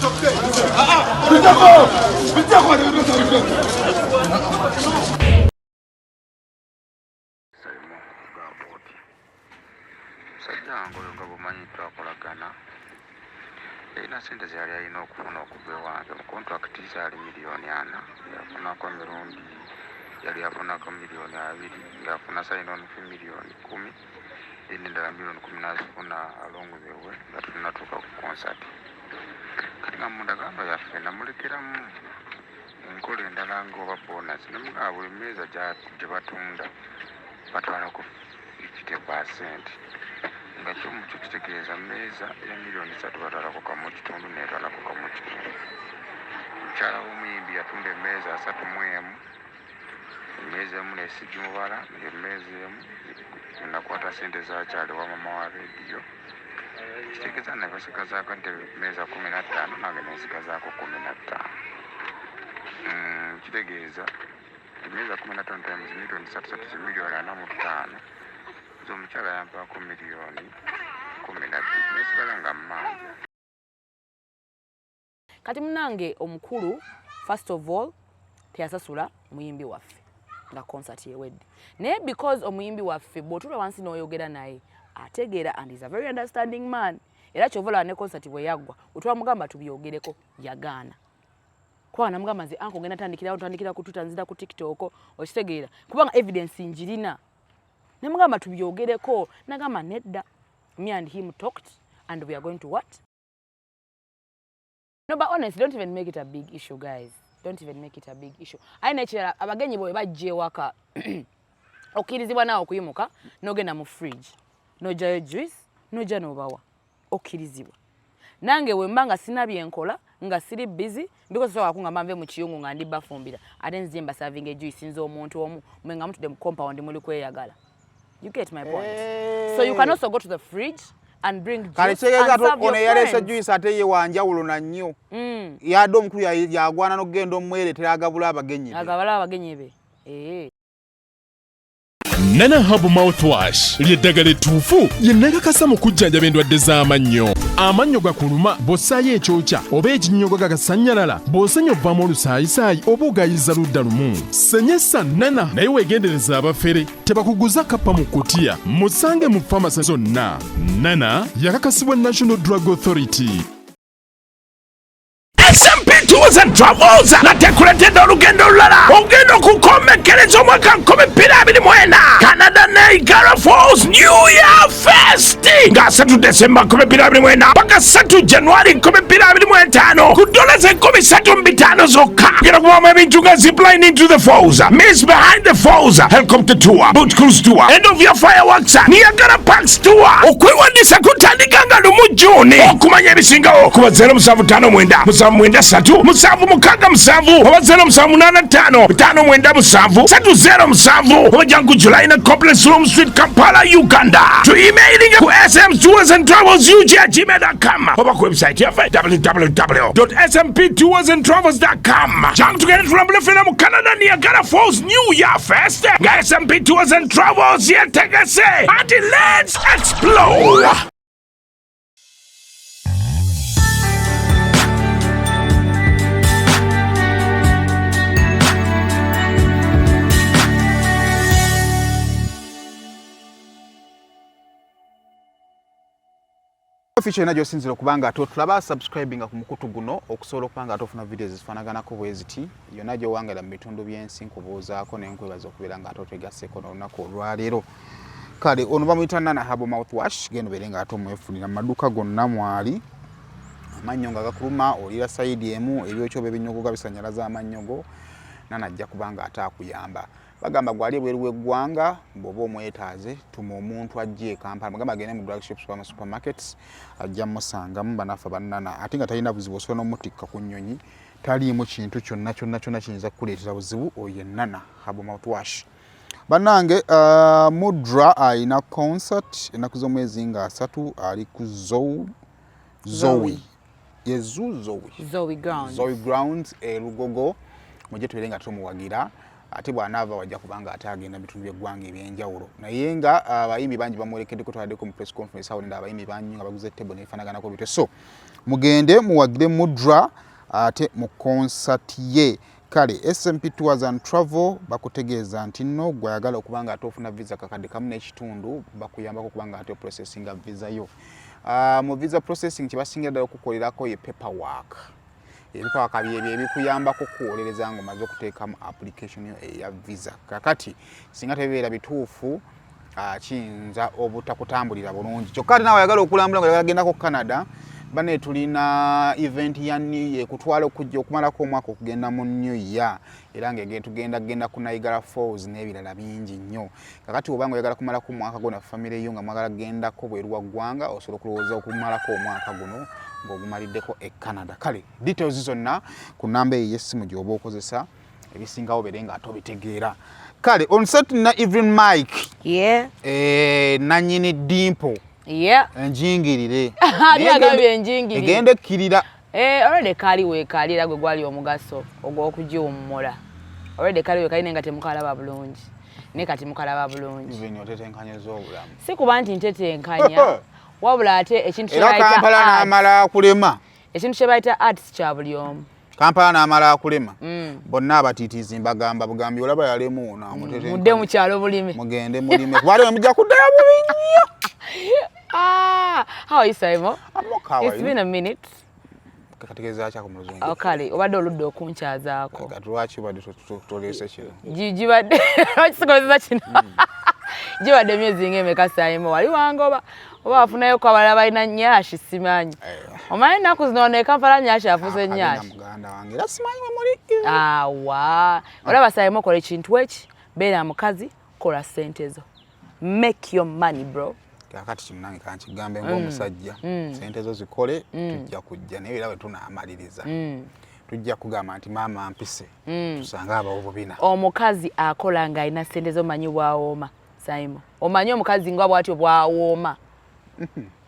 Musajja wange oyo nga bwomanyi twakolagana, yalina sente zeyali alina okufuna okuva ewange mu kontrakiti, zaali 4,000,000. Yafunako emirundi, yali afunako 20,000,000, ngaafuna sign on fee 10,000,000, then endala 10,000,000 nazifuna along the way nga tunatuuka ku concert. Kati nga mundagaano yaffe namulekeramu enkola endala nga oba bonus, nemugamba buli mmeeza gye batunda batwalako 50%, nga kyo mukyo kitegeeza mmeeza ya 3,000,000 batwalako 1.5, netwalako 1.5. Mukyala w'omuyimbi yatunda emmeeza 31, emmeeza emu nesigimubala, ngaemmeeza emu nakwata sente zakyali wa mama wa rediyo, kitegeeza nebasigazaako nti emmeeza 15, nange nensigazaako 15. Kitegeeza emmeeza 15 times 3,000,000 zi 45,000,000. Nze omukyala yampaako 12,000,000, nesigala nga mmanja. Kati munange omukulu, first of all, teyasasula muyimbi waffe nga concert ewedde, naye because omuyimbi waffe bw'otuula wansi n'oyogera naye ategeera and is a very understanding man. Era kyova olaba ne concert bwe yaggwa, wetwamugamba tubyogereko yagaana, kubanga namugamba, "Nze uncle ngenda tandikirawo, ntandikira ku Twitter, nzira ku TikTok." Okitegeera? Kubanga evidence njirina. Nemugamba tubyogereko, nagamba nedda. Me and him talked and we are going to what? No, but honestly, don't even make it a big issue, guys. Don't even make it a big issue. Aye nekirala, abagenyi bwe bajja ewaka, okkirizibwa naawe okuyimuka n'ogenda mu fridge n'ogyayo juice n'ojja n'obawa. Okkirizibwa. Nange bwe mba nga sina byenkola, nga siri busy, because sobola kungamba nve mu kiyungu nga ndi bafumbira, ate nzije mbasavinga ejuice nze omuntu omu, mwe nga mutudde mu compound muli kweyagala. You get my point? So you can also go to the fridge and bring juice. Kale kitegeeza ono eyaleese juice ate ye wanjawulo na nnyo. Yadde omukulu yagwana n'okugenda omwereetera agabula abagenyi be. Agabula abagenyi be, eh. Nana Herbal Mouthwash ly'eddagala ettuufu lye nakakasa mu kujjanjaba endwadde z'amannyo. Amannyo gakuluma bw'ossaayo ekyokya oba ekinnyogo gagasannyalala, bw'osenya ovaamu olusaayisaayi oba ogayiza ludda lumu. Senyesa Nana, naye weegendereza abafere tebakuguza kappa mu kutiya. Musange mu famasi zonna. Nana yakakasibwa National Drug Authority. SMP Tours and Travels natekuletedde olugendo olulala olugenda okukomekkereza omwaka 2024, Canada Niagara Falls New Year Fest, nga 3 Desemba 2024 paka 3 Januari 2025, ku dola 3,005 zokka. Genda kubamu ebintu nga zipline into the falls, mist behind the falls, helicopter tour, boat cruise tour, end of year fireworks, Niagara Parks tour. Okwewandiisa kutandika nga 1 Juni. Okumanya ebisingawo kuba 0759 793 767 oba 0785 597 307, oba jangu Julina Complex, Room Street, Kampala, Uganda. To emailing ku sm tours and travels ug at gmail.com oba ku website yaffe www smp tours and travels com. Jangu tugende tulambule ffena mu Canada Niagara Falls New Year Fest nga SMP Tours and Travels yetegese. Ati let's explore. Feature yonna gy'osinzira okuba nga ate otulaba, subscribinga ku mukutu guno okusobola okuba nga ate ofuna videos ezifaanaganako bwe ziti yonna gy'owangalira mu bitundu by'ensi. Nkubuuzaako nenkwebaza okubeera nga ate otwegasseeko n'olunaku olwaleero. Kale ono bamuyita Nana Herbal Mouthwash. Genda obeere nga ate omwefunira mu maduuka gonna mwali. Amannyo nga gakuluma, olira side emu, ebyokyo oba ebinyogoga bisanyalaza amannyo go, Nana ajja kuba nga ate akuyamba. Bagamba gwali ebweru w'eggwanga, bw'oba omwetaaze tuma omuntu ajje e Kampala, mugamba agende mu drug shops oba mu supermarkets, ajja musangamu banaffe bannana, ate nga talina buzibu, osobola n'omutikka ku nnyonyi, taliimu kintu kyonna kyonna kyonna kiyinza kukuleetera buzibu. Oyo ye Nana Herbal Mouthwash. Bannange, Mudra alina concert ennaku z'omwezi nga 30, ali ku Zoe ye Zoe Zoe Grounds. Zoe Grounds e Lugogo. Mujje tubeere nga tumuwagira. Ate bw'anaava wajja kubanga ate agenda mu bitundu by'eggwanga eby'enjawulo, naye nga abayimbi bangi bamwolekeddeko. Twaladdeko mu press conference awo nenda abayimbi bangi nga baguze table nebifaanaganako bityo. So mugende muwagire Mudra ate mu concert ye. Kale SMP Tours and Travel bakutegeeza nti nno gwayagala okuba nga ate ofuna visa kakadde kamu n'ekitundu, bakuyambako okuba nga ate oprocessinga visa yo. Mu visa processing kyebasingira ddala okukolerako ye paperwork. Ebipaka byebyo ebikuyambako kuwolereza nga omaze okuteekamu application yo eya visa. Kakati singa tebibeera bituufu, kiyinza obutakutambulira bulungi. Kyokka ate nawe ayagala okulambula nga oyagala gendako Canada, bane tulina event ya New Year ekutwala okujja okumalako omwaka okugenda mu New Year, era nga tugenda genda ku Niagara Falls n'ebirala bingi nnyo. Kakati oba nga oyagala kumalako omwaka gwo na famire yo nga mwagala kugendako bweru wa ggwanga, osobola okulowooza okumalako omwaka guno ng'ogumaliddeko e Canada. Kale details zonna ku namba eyo ey'essimu gy'oba okozesa, ebisingawo bere nga ate obitegeera. Kale on set na Evelyn Mike, nanyini Dimpo. Enjingirire. Ani agambye enjingirire? Egenda ekkirira. Already kaali weekaali, era gwe gwali omugaso ogw'okugiwummula. Already kaali weekaali, naye nga temukalaba bulungi, naye kati mukalaba bulungi. Evelyn, otetenkanyeza obulamu. Si kuba nti ntetenkanya, wabula ate ekintu era kye bayita Kampala arts- n'amala akulema. Ekintu kye bayita arts kya buli omu. Kampala n'amala akulema. Bonna abatiitiizi mbagamba bugambi, olaba yalemu ono. Mudde mu kyalo bulime. Mugende mulime, kuba ate mujja kuddayo bubi nnyo. Ah, how are you, Simon? I'm okay, how are It's you? been a minute. Kategeeza kyako mu Luzungu? Oh, kale obadde oludde okunkyazaako. Kati lwaki obadde toleese kino? Gibadde lwaki sikozesa kino? Gibadde emyezi ng'emeka, Simon? Wali wange oba wafunayoko abalala balina nyashi, simanyi. Omanyi ennaku zino wano e Kampala nyashi afuuse Akabina. Nyashi. Muganda wange, era simanyi we muli. Awa, olaba Simon, okola ekintu eki, beera mukazi, kola ssente zo, make your money, bro. Kakati kino nange kankigambe ng'omusajja, sente zo zikole, tujja kujja, naye era bwe tunaamaliriza tujja kugamba nti maama mpise tusange abawo bubina. Omukazi akola ng'alina ssente zo, manyi bwawooma, Simon? Omanyi omukazi nga bwatyo bwawooma?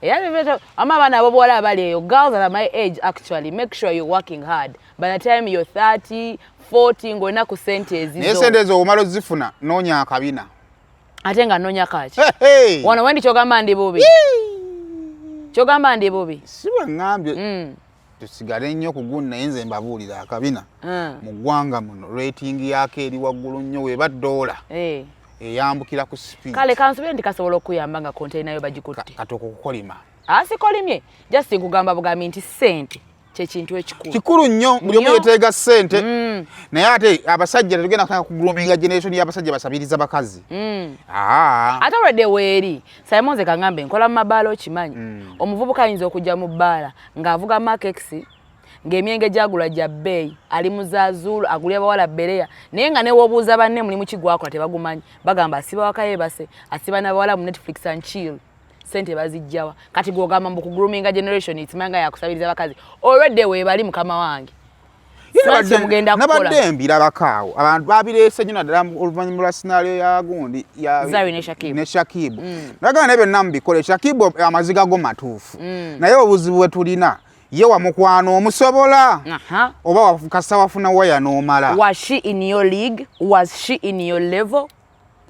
Era ama abaana abobuwala abali eyo, girls that are my age, actually make sure you're working hard. By the time you're 30, 40, ng'olina ku ssente Naye ezizo. Sente ezo omala ozifuna, noonya akabina. Ate nga noonya kaki? Hey, hey! Wano wendi kyogamba ndi bubi? Kyogamba ndi bubi? Si bwe ŋŋambye. Tusigale nnyo ku gundi, naye nze mbabuulira akabina mu ggwanga muno rating yaako eri waggulu nnyo. Weba ddoola eyambukira ku speed. Kale kansubire nti kasobola okuyamba nga container yo bagikutte. Kati okwo kukolima. Asikolimye, just nkugamba bugambi nti ssente kyekintu ekikulu. Kikulu nnyo, buli omu Nnyo. yeteega ssente, naye ate abasajja tetugenda kutanga kugroominga generation y'abasajja basabiriza bakazi. Ah. Ate olwedde weeri, Simon, nze kaŋŋambe nkola mu mabaala, okimanyi omuvubuka ayinza okujja mu bbaala ng'avuga Mark X, ng'emyenge gyagula gya bbeeyi, ali mu zazuulu, agulya bawala bbereya, naye nga newobuuza banne mulimu ki gwakola tebagumanyi. Bagamba asiba waka yeebase, asiba n'abawala mu Netflix and chill. Sente bazijjawa? Kati gwogamba mbu kugroominga generation itimanga yakusabiriza bakazi, olwedde weebali, mukama wange. Ye Simanyi mugenda kukola. Nabadde mbirabako awo abantu babireese nnyo, naddala oluvannyuma lwa scenario ya gundi ya Zari ne Shakib. Ne Shakib. Nagamba naye byonna mubikole, Shakib amaziga go matuufu, naye obuzibu bwe tulina, ye wamukwano omusobola oba kasita wafuna waya n'omala. Was she in your league? Was she in your level?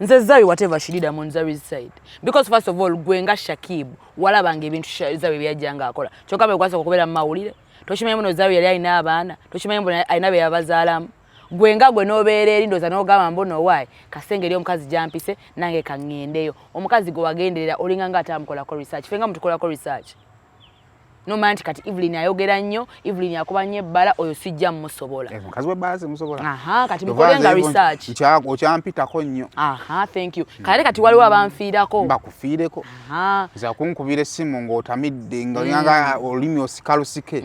Nze Zari, whatever she did, I'm on Zari's side, because first of all, gwe nga Shakib walabanga ebintu Zari byajjanga akola, kyokka bwe gwasooka okubeera mu mawulire tokimanyi muno Zari yali alina abaana, tokimanyi mbu alina be yabazaalamu. Gwe nga gwe n'obeera eri, ndowooza n'ogamba mbu no waayi kasenge eri omukazi gyampise nange kaŋŋendeyo. Omukazi gwe wagenderera olinga nga atamukolako research. Ffe nga mutukolako research, nomanya nti kati Evelyn ayogera nnyo, Evelyn akuba nnyo ebbala, oyo sijja mmusobola. Eh, mukazi w'ebbala simusobola. Aha, kati mukolenga research. Okyampitako nnyo. Aha, thank you. Kale kati waliwo abanfiirako. Mbakufiireko. Aha. Nze akunkubira essimu ng'otamidde, nga olinganga olulimi osika lusike.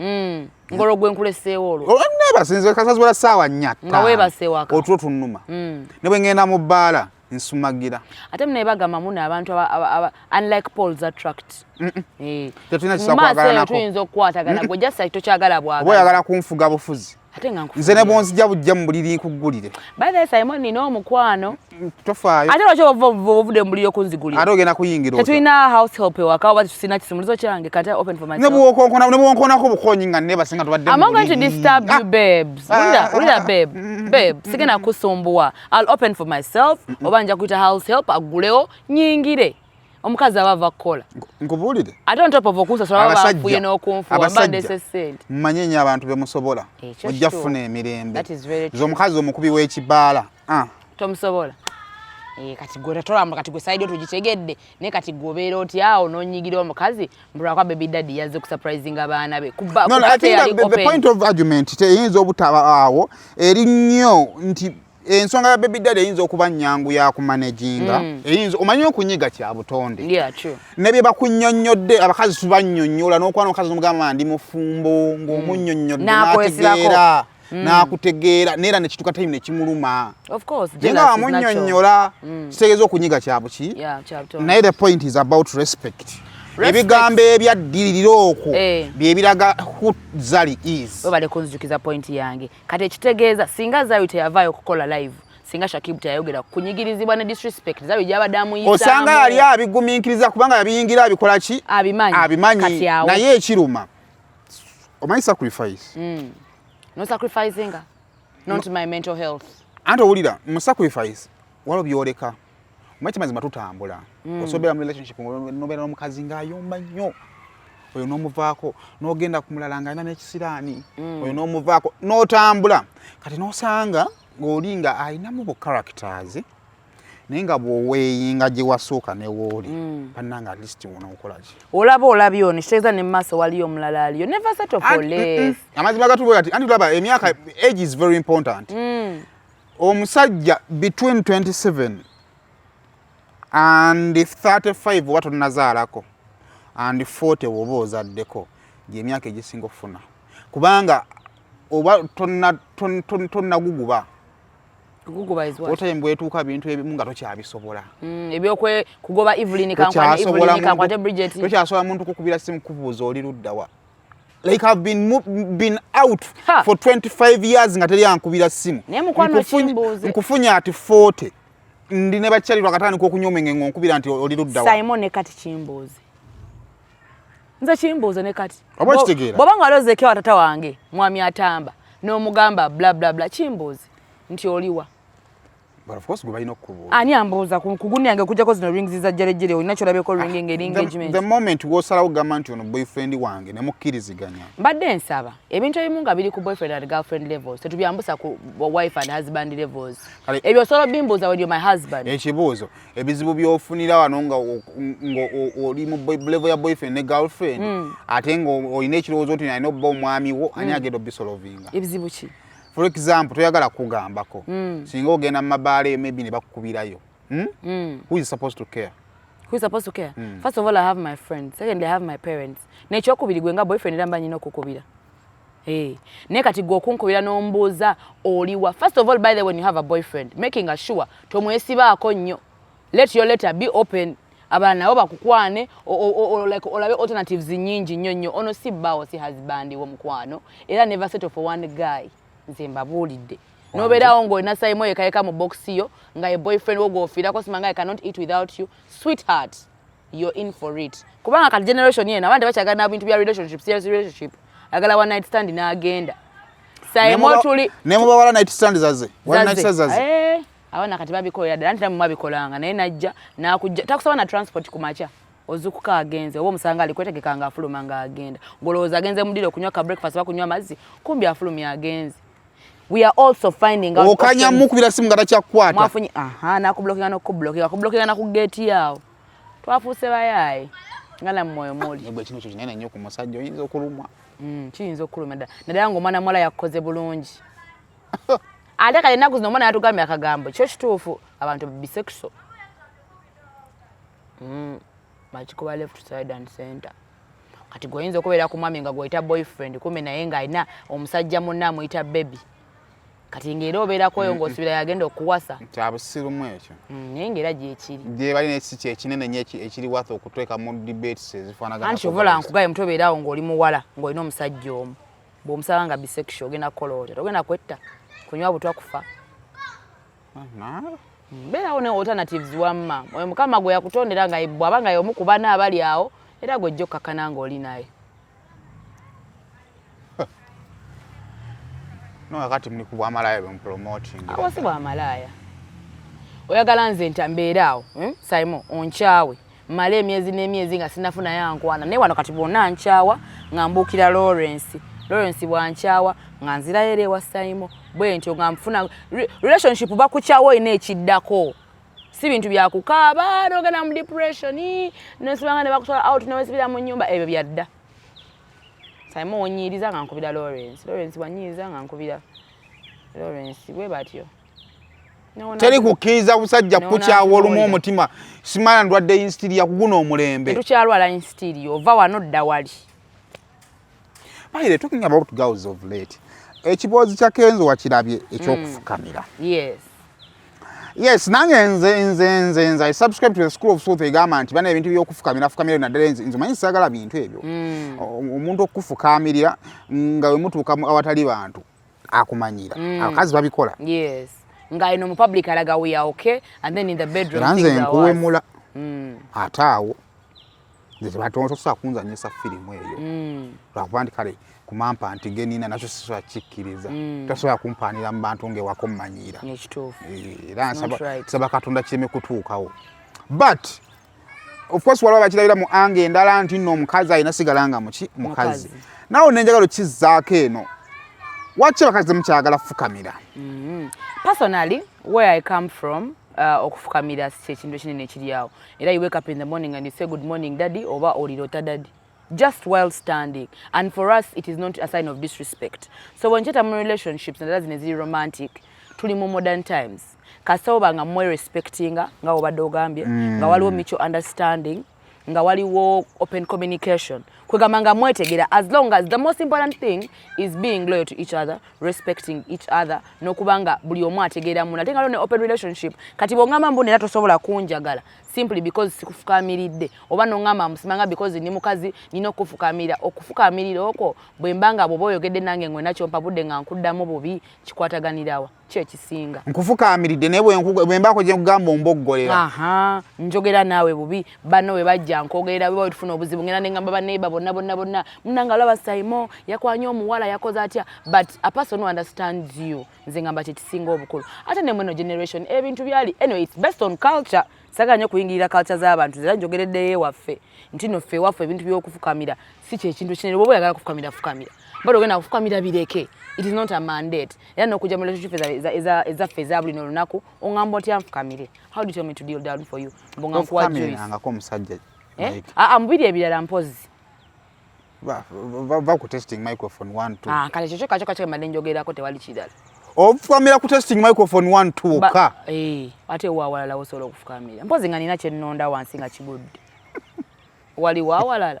Ngolwo gwe nkuleseewo olwo. Neebase nze kasazibwala ssaawa 4. Nga weebase waka. Otulo tunnuma, ne bwe ŋŋenda mu bbaala nsumagira. Ate munaye bagamba muno abantu unlike poles attract. Eh. Tetulina Mu kisa maaso eyo kwagalanako. tuyinza okukwatagana, gwe just like tokyagala Oba bwagala. oyagala kunfuga bufuzi. Ate nga Nze ne nkufugira. bwonzija bujja mu buliri nkuggulire. By the way, Simon, nina omukwano. Tofaayo. Ate lwaki ova ovudde mu buliri okunzigulira? Ate ogenda kuyingira otya? Tetulina house help ewaka oba tusina kisumuluzo kyange? Kati open for Ne myself. bw'okonkona, ne bwonkonako bukonyi nga neebase nga tubadde mu I'm not going to buliri. disturb you, babes. Ah, Wulira, wulira, ah, babe. Babe, sigenda kusumbuwa. I'll open for myself oba nja kuyita house help aggulewo nyingire. Omukazi aba ava kukola. Nkubuulire. Ate on top of okunsasula baba banfuye n'okunfuwa mba ndese ssente. Mmanye nnyo abantu be musobola. Ekyo Ojja kituufu. kufuna emirembe. That is very Nze true. omukazi omukubi w'ekibaala. Ah. Tomusobola. Eh, kati gwe tolamba kati gwe side tugitegedde naye kati gwe obeera otya awo n'onyigira omukazi mbulwakwa baby daddy yazze kusurprisinga abaana be kuba No, no, I think that the point of argument teyinza obutaba awo eri nnyo nti ensonga ya baby daddy eyinza okuba nnyangu ya kumanaginga eyinza omanyi okunyiga kya butonde. Yeah, true. Ne bye bakunnyonnyodde abakazi tubannyonnyola n'okwana omukazi n'omugamba ndi mufumbo ng'omunnyonnyodde N'akwesibako. n'ategeera n'akutegeera neera ne kituuka time ne kimuluma. Of course, Naye nga jealous is natural. wamunnyonnyola kitegeeza okunyiga kya buki. Yeah, kya butonde. Naye the point is about respect. Respect. Ebigambo ebyaddiririra okwo Eh. bye biraga who Zari is. Webale kunzijukiza point yange. Kati ekitegeeza singa Zari teyavaayo kukola live, singa Shakib teyayogera kunyigirizibwa ne disrespect Zari gy'abadde amuyisaamu. Osanga yali abigumiikiriza kubanga yabiyingira abikola ki? Abimanyi. Abimanyi. Kati awo. Naye ekiruma omanyi sacrifice. No sacrificing. Not my mental health. Anti owulira mu sacrifice waliwo by'oleka. Omanyi kimazima tutambula. Osobeera mu relationship n'obeera n'omukazi ng'ayomba nnyo. Oyo n'omuvaako n'ogenda ku mulala ng'alina n'ekisiraani. Oyo n'omuvaako n'otambula. Kati n'osanga ng'oli nga alinamu bu characters naye nga bw'oweeyinga gye wasooka ne w'oli bannange at least onookola ki? Olaba olabye ono kitegeeza ne mu maaso waliyo omulala aliyo. Never settle for less. Amazima gatubuulira nti anti tulaba emyaka age is very important. Omusajja between 27 and 35 oba tonnazaalako and 40 bw'oba ozaddeko gy'emyaka egisinga okufuna kubanga oba tonnaguguba. Kuguguba is what? Otime bwetuuka bintu ebimu nga tokyabisobola. Ebyokwe kugoba Evelyn kankwane Evelyn kankwate Bridget. Tokyasobola muntu kukubira simu kubuuza oli ludda wa. Like I've been out Ha. for 25 years nga teri ankubira simu. Naye mukwano kimbuuze. Nkufunye ati 40. Ndi ne bakyali lwakatandika okunywa omwenge ng'onkubira nti oli ludda wa. Simon ne kati kimbuuze. Nze kimbuuze ne kati. Oba okitegeera? Bw'oba nga wali wa tata wange mwami atamba n'omugamba bla bla bla kimbuuze nti oliwa. But of course gwe balina okukubuuza. Ani ambuuza ku gundi yange okuggyako zino rings za jjerejjere olina ky'olabyeko ring ng'eri engagement. The moment w'osalawo kugamba nti ono boyfriend wange ne mukkiriziganya. Mbadde nsaba ebintu ebimu nga biri ku boyfriend and girlfriend levels tetubyambusa ku wife and husband levels. Ebyo osobola obimbuuza when you're my husband. Ekibuuzo ebizibu by'ofunira wano nga oli mu level ya boyfriend ne girlfriend ate nga olina ekirowoozo nti alina obba omwami wo ani agenda obisolovinga. Ebizibu ki? For example toyagala kugambako singa ogenda mu mabaala eyo maybe ne bakukubirayo. Who is supposed to care? Who is supposed to care? First of all, I have my friends. Secondly, I have my parents. N'ekyokubiri gwe nga boyfriend era mba nnina okukubira. Hey. Naye kati gwe okunkubira n'ombuuza oliwa. First of all, by the way, when you have a boyfriend, making sure tomwesibaako nnyo. Let your letter be open. Abalala nabo bakukwane like olabe alternatives nnyingi nnyo nnyo. Ono si bbaawo si husband wo mukwano. Era never settle for one guy. Nze mbabuulidde. Nobeerawo ng'olina Simon yekayeka mu box yo nga ye boyfriend wo gw'ofiirako simanga I cannot eat without you. Sweetheart, you're in for it. Kubanga kati generation yeno abantu tebakyagala na bintu bya relationship, serious relationship. Ayagala one night stand n'agenda. Simon tuli ne muba wala night stand zaze. One night stand zaze. Eh, abaana kati babikolera ddala nti namwe mwabikolanga naye najja n'akujja takusaba na transport ku makya. Ozukuka agenze oba omusanga ali kwetegeka ng'afuluma ng'agenda. Ng'olowooza agenze mu ddiro okunywa ka breakfast oba kunywa amazzi, kumbi afulumye agenze. We are also finding out Okanya options. mukubira simu nga takyakukwata. Mwafunye aha n'akublockinga n'okublockinga, akublockinga na ku gate yawo. Twafuuse bayaaye nga nammwe muli. Naye gwe kino kyo kinene nnyo ku musajja oyinza okulumwa. Kiyinza okuluma ddala. Naddala ng'omwana muwala yakukoze bulungi. Ate kale ennaku zino omwana yatugambye akagambo kyo kituufu abantu bisexual. Bakikuba left side and center. Kati gwe oyinza okubeera ku mwami nga gw'oyita boyfriend kumbe naye ng'alina omusajja munne amuyita baby. Kati ng'era obeerako oyo ng'osuubira yagenda okuwasa. Kya busirumu ekyo. Naye ng'era gyekiri. Gye bali n'ekisi kye ekinene nnyo ekiri worth okuteeka mu debates ezifaanagana. Anti ovola nkugaye muto obeeraawo ng'oli muwala ng'olina omusajja omu. Bw'omusaba nga bisexual ogenda kukola otya? Togenda kwetta, kunywa butwa kufa. Beerawo ne alternatives wamma. Oyo Mukama gwe yakutondera nga bw'aba nga y'omu ku bana abali awo era gwe ojja okkakkana ng'oli naye. No, kati muli ku bwamalaaya bwemupromoting. Awo si bwamalaaya. Oyagala nze nti mbeere awo, Simon, onkyawe mmale emyezi n'emyezi nga sinafunayo ankwana, naye wano kati bwonna nkyawa nga mbuukira Lawrence, Lawrence bwankyawa nga nzirayo era ewa Simon, bwe ntyo nga nfuna relationship. Bakukyawa olina ekiddako, si bintu byakukaaba nogenda mu depression nosibanga ne bakutwala out newesibira mu nyumba. Ebyo byadda. Simon wonyiiriza nga nkubira Lawrence, Lawrence bwanyiiriza nga nkubira Lawrence, bwe batyo. Teri kukkiriza busajja kukyawa olumu omutima simala ndwadde hysteria kuguna omulembe. Tetukyalwala hysteria, ova wano dda wali. By the way, talking about girls of late, ekiboozi kya Kenzo wakirabye ekyokufukamira? Yes. Yes, nange nze I subscribe to the school of thought egamba nti bana ebintu byokufukamira fukamira, naddala nze manyi saagala bintu ebyo. Omuntu okufukamirira nga wemutuuka awatali bantu akumanyira. Abakazi babikola. Yes, nga ino mu public alaga we are okay and then in the bedroom Era nze nkuwemula ate awo nze tebatosobola kunzanyisa firimu eyo lwakuba nti kale kumampa nti genina nakyo sisobola kikkiriza. Tosobola kumpaanira mu bantu ngaewako mmanyiira. Ekituufu. Era nsaba Katonda kireme kutuukawo, but of course waliwo bakirabira mu ange endala nti nno omukazi alina sigala nga muki mukazi. Naawe nenjagala okizzaako eno, waki abakazi temukyagala fukamira? Personally, where I come from, okufukamira si ekintu ekinene ekiri awo. Era you wake up in the morning and you say, "Good morning, daddy," oba olirota daddy just while standing, and for us it is not a sign of disrespect. So bwenkyeta mu relationships, naddala zino eziri romantic, tuli mu modern times, kasita oba nga mwerespectinga nga obadde ogambye nga waliwo mutual understanding, nga waliwo open communication, kwegamba nga mwetegera, as long as the most important thing is being loyal to each other, respecting each other, n'okuba nga buli omu ategeera munne, ate nga waliwo ne open relationship. Kati bw'ongamba mbu nera tosobola kunjagala simply because sikufukamiridde, oba noŋŋamba musimanga because ndi mukazi nina okufukamira, okufukamirira okwo bwe mba nga bw'oba oyogedde nange ngwena kyompabudde nga nkuddamu bubi, kikwataganirawa ki ekisinga? Nkufukamiridde naye bwe mbaako gye nkugamba omboggolera. Aha, njogera naawe bubi, banno bwe bajja nkogerera bwe tufuna obuzibu, ngenda nengamba baneighbour bonna bonna bonna, munanga olaba Saimo yakwanye omuwala, yakoze atya. But a person who understands you, nze ngamba kyekisinga obukulu. Ate ne mweno generation ebintu byali, anyway, it's based on culture. Sagala nnyo kuyingirira culture z'abantu, era njogereddeyo ewaffe nti no ffe ewaffe ebintu by'okufukamira si kyekintu kinene. Bwoba oyagala kufukamira, fukamira, bade ogenda kufukamira bireke, it is not a mandate. Era n'okujja mu relationship ezaffe eza buli olunaku, oŋŋamba otya nfukamire? How do you tell me to deal down for you? Mbu nga nkuwa juice? Ofukamirirangako omusajja? Eh? Like, Aa, mubiri ebirala mpozi. Va ku testing microphone 1 2. Ah, kale kyekyo kakyo kakyo mbadde njogerako, tewali kirala. Ofukamira ku testing microphone 1 2 wokka? Eh, ate wawalala osobola okufukamira mpozi nga nina kyennonda wansi nga kigudde, waliwo awalala.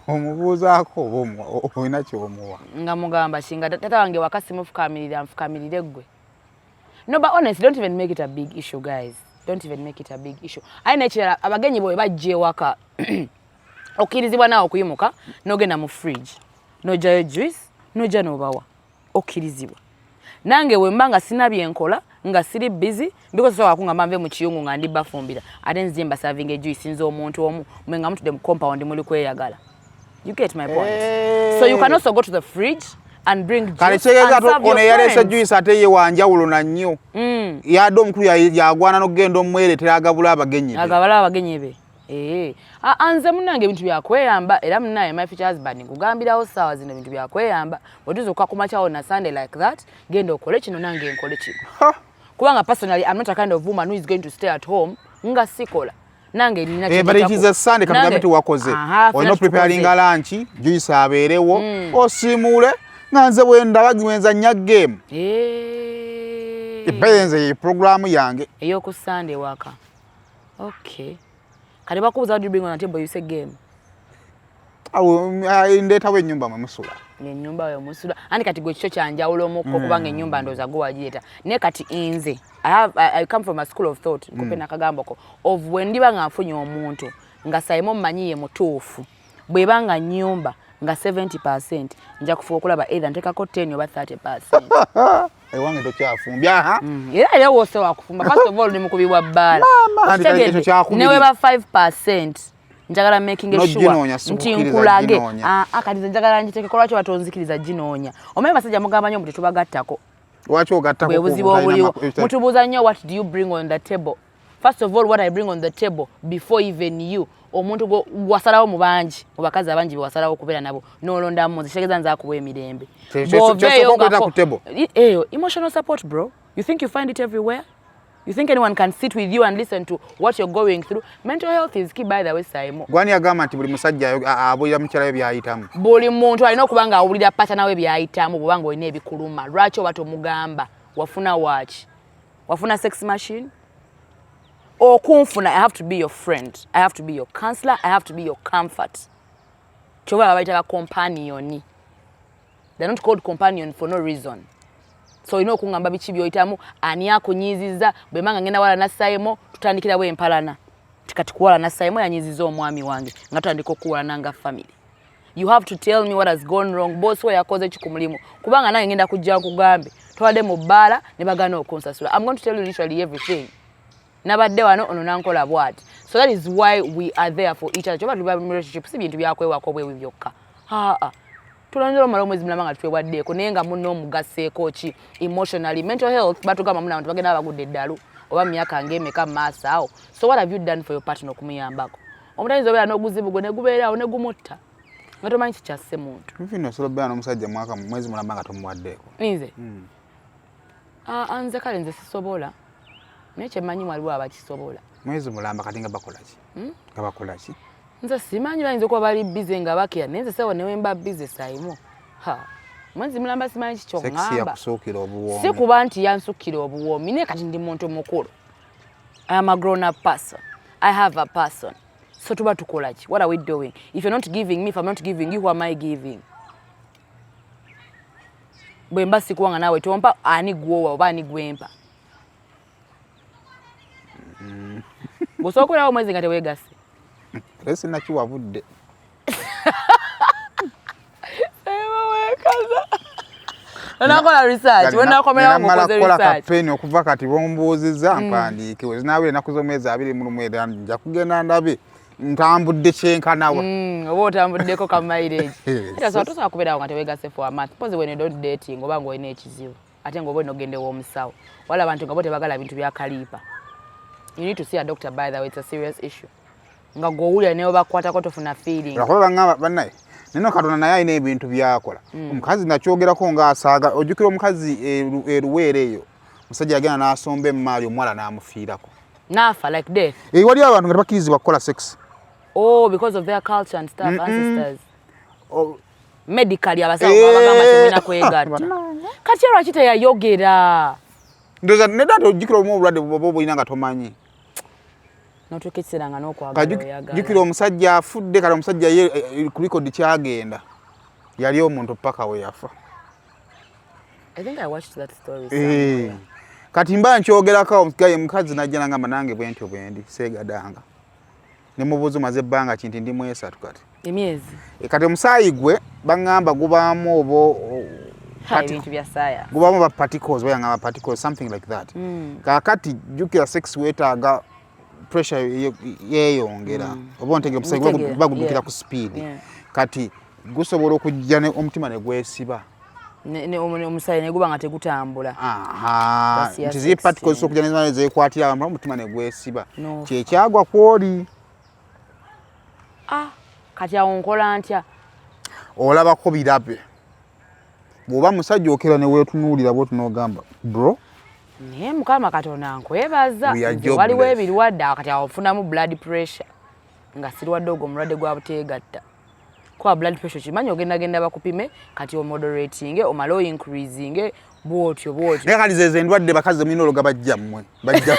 Omubuuzaako oba olina kyomuwa? Nga mugamba kinga tata wange waka simufukamirira, nfukamirire ggwe? No, but honestly, don't even make it a big issue, guys. Don't even make it a big issue. Aye nekirala, abagenyi bwe bajja ewaka, okkirizibwa naawe okuyimuka n'ogenda mu fridge n'ogyayo juice n'ojja n'obawa. Okkirizibwa. Nange bwe mba nga sina byenkola, nga siri busy, because sobola kungamba nve mu kiyungu nga ndi bafumbira ate nzije mbasavinga ejuice nze omuntu omu, mwe nga mutudde mu compound muli kweyagala. You get my point? So you can also go to the fridge and bring Kale kitegeeza ono eyaleese juice ate ye wanjawulo na nnyo. Yadde omukulu yagwana n'okugenda omwereetera agabula abagenyi be. Agabala abagenyi be. Eh. Anze munange ebintu byakweyamba, era munaye my future husband nkugambirawo ssaawa zino, ebintu byakweyamba. Bwe tuzuuka ku makyawo na Sunday like that, genda okole kino nange nkole kino. Kubanga personally I'm not a kind of woman who is going to stay at home nga sikola. Nange nina Eh, but it is a Sunday, katugambe tiwakoze. Olina preparinga lunch, juice abeerewo, osiimuule nga nze bwe ndaba bwe nzannya game. Eh. Ebbaye nze ye programu yange. Ey'oku Sunday waka. Okay. Kati bakubuuza, "What do you bring on the table?" You say, "Game." Awo ndeetawo ennyumba mwe musula. Ennyumba yo musula. Andi kati gwe kikyo kyanjawulo omukko kubanga ennyumba ndowooza gwe wagireeta. Naye kati nze I come from a school of thought, nkupe n'akagambo ko of bwe ndiba nga nfunye omuntu nga Saimo mmanyi ye mutuufu, bw'eba nga nnyumba nga 70%, nja kufuba okulaba either nteekako 10 oba 30%. Ewange tokyafumbya aha. Era wose wakufumba, first of all ni mukubi wa bbaala. Mama, Okitegedde? ekyo kyakubiri. Ne weba 5%. Njagala making sure N'oginoonya, nti sikukkiriza nkulage. ginoonya. Ah, ah, kati nze njagala ngitekeko. Lwaki batonzikiriza ginoonya? Omanyi basajja mugamba nnyo mbu tetubagattako. Lwaki ogattako? Bwe buzibu obuliwo. Mutubuuza nnyo, "What do you bring on the table?" First of all, what I bring on the table before even you, omuntu wasalawo mu bangi, mu bakazi abangi be wasalawo okubeera nabo, n'olondamu nze, kitegeeza nze akuwa emirembe. Bw'oveeyo Kyosooka okuleeta ku table. Eyo emotional support, bro. You think you find it everywhere? You think anyone can sit with you and listen to what you're going through? Mental health is key, by the way, Saimo. Gwani agamba nti buli musajja abuulira mukyala we byayitamu? Buli muntu alina okuba nga awulira partner we byayitamu. Bw'oba nga olina ebikuluma, lwaki oba tomugamba? Wafuna waaki? Wafuna sex machine? Okunfuna, I have to be your friend, I have to be your counselor, I have to be your comfort. Kyoba babayita ba companion. They're not called companion for no reason. So olina okuŋŋamba biki byoyitamu, ani akunyiizizza. Bwe mba nga ngenda wala nassayemo, tutandikirawo empalana ti kati kuwala nassayemo yanyiiziza omwami wange, nga tutandika okuwalana nga family. You have to tell me what has gone wrong. Boss we yakoze ki ku mulimu? Kubanga nange ngenda kujja nkugambe twabadde mu bbaala ne bagaana okunsasula. I'm going to tell you literally everything. Nabadde wano, ono nankola bwati. So that is why we are there for each other. Kyoba tuba mu relationship, si bintu byakwewako bwebi byokka. Aa, tulonzera omala omwezi mulamba nga twewaddeeko, naye nga munno omugasseeko ki emotionally? Mental health, batugamba muna abantu bagenda bagudde eddalu oba mu myaka ng'emeka mu maaso awo. So what have you done for your partner okumuyambako? Omuntu ayinza obeera n'oguzibu gwe ne gubeeraawo ne gumutta nga tomanyi kikyasse muntu. Nfino osobola obeera n'omusajja mwaka mwezi mulamba nga tomuwaddeeko? Nze? Ah, nze kale nze sisobola, naye kyemmanyi waliwo abakisobola. Mwezi mulamba, kati nga bakola ki? Nga bakola ki? Nze simanyi, bayinza okuba bali busy nga bakira, naye nze sewo newemba busy, Saimo, ha, mwezi mulamba simanyi Sex kikyoŋŋamba. Yakusuukira obuwoomi. Si kuba nti yansukira obuwoomi, naye kati ndi muntu mukulu. I am a grown up person. I have a person. So tuba tukola ki? What are we doing if you're not giving me? If I'm not giving you, who am I giving? Bwe mba sikuwanga naawe tompa, ani gwowa oba ani gwempa? Bw'osobola okubeerawo omwezi nga teweegase? Ate sinakiwabudde. Weekaza onakola research, wenakomerawo Namala mukoze kukola research. Kapeni okuva kati bombuuzizza mpandiike, wezinaabera ennaku z'omwezi 21 era nja kugenda ndabe ntambudde kyenkanawa. Oba otambuddeko ka mileage. Yes. Tosobola kubeerawo nga teweegase for a month. Pozi when you don't dating, oba ng'olina ekizibu, ate ng'oba olina okugenda ew'omusawo. Wala abantu nga bo tebagala bintu bya kaliipa. You need to see a doctor, by the way. It's a serious issue nga gw'owulira ne webakukwatako tofuna feeling. Lwakuba baŋŋamba bannaye neno Katonda naye alina ebintu byakola. Omukazi nakyogerako ng'asaaga, ojjukira omukazi eruweero eyo, musajja yagenda n'asomba emaali, omuwala n'amufiirako. Naafa like death? Eh, waliyo abantu nga tebakkirizibwa kukola sex. Oh, because of their culture and stuff, ancestors. Oh, medically abasawo babagamba temulina kwegatta. Kati lwaki teyayogera? Ndowooza nedda nti ojjukira obumu obulwadde bwoba obulina nga tomanyi. Notuuka ekiseera nga n'okwagala oyagala. Jjukira omusajja afudde kale, omusajja ye ku record kyagenda yali omuntu paka we yafa. I think I watched that story Eh, somewhere. Kati mba nkyogerako gaye mukazi najja nangamba nange bwentyo bwendi seegadanga, ne mubuuza omaze ebbanga ki, nti ndi mwesatu kati. Emyezi. Eh, kati omusaayi gwe baŋŋamba gubaamu oba Ha, ebintu bya science. Gubaamu ba particles, bayangamba particles, something like that. Kaakati jjukira sex weetaaga pressure yeeyongera oba ontegera omusaayi Ntegeera, guba guddukira ku speed. Kati gusobola okujja omutima ne gwesiba. Omusaayi ne guba nga tegutambula. Aha, That's ya nti ziri sex, particles yeah. okujja nezimala zeekwatira awamu, omutima ne gwesiba. No. Kyekyagwa kwoli. Ah, kati awo nkola ntya? Olabako birabe, bw'oba musajja okera ne weetunuulira bwoti n'ogamba, "Bro." Naye Mukama Katonda nkwebaza. We are Nze waliwo jobless. ebirwadde awo. Kati awo ofunamu blood pressure nga sirwadde ogwo omulwadde gwa buteegatta, kuba blood pressure kimanyi ogendagenda bakupime, kati omoderatinge omale oincreasinge bwotyo bwotyo. Naye kati zezo endwadde bakazi zemulina ologa, bajja mmwe bajja.